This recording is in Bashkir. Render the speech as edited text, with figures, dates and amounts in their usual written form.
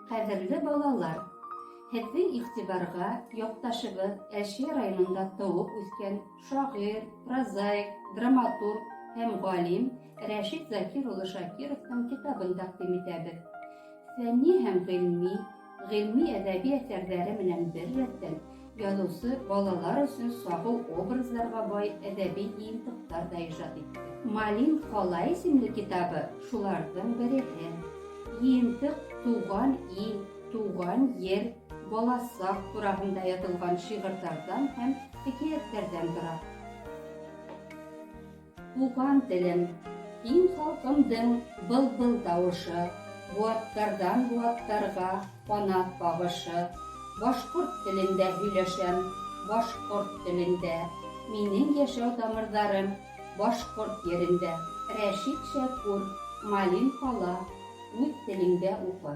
Ҡәҙерле балалар, һеҙҙең иғтибарға яҡташыбыҙ Әлшәй районында тыуып үҫкән шағир, прозаик, драматург һәм галим Рәшит Закир улы Шакировтың китабын тәкъдим итәбеҙ. Фәнни һәм ғилми, ғилми-әҙәби әҫәрҙәре менән бер рәттән, язучы балалар өсөн сағыу образларға бай әҙәби йыйынтыҡтар ҙа ижад итте. Малин ҡала исемле китабы шуларҙың береһе. Йыйынтыҡ туған ил, туған ер, баласаҡ тураһында яҙылған шиғырҙарҙан һәм хикәйәттәрҙән тора. Туған телем, һин халҡымдың был-был тауышы, Быуаттарҙан быуаттарға ҡанат ҡағышы. Башҡорт телендә һөйләшәм, башҡорт телендә, Минең йәшәү тамырҙарым башҡорт ерендә. Рәшит Шәкүр, Малин ҡала, үҙ телеңдә уҡы.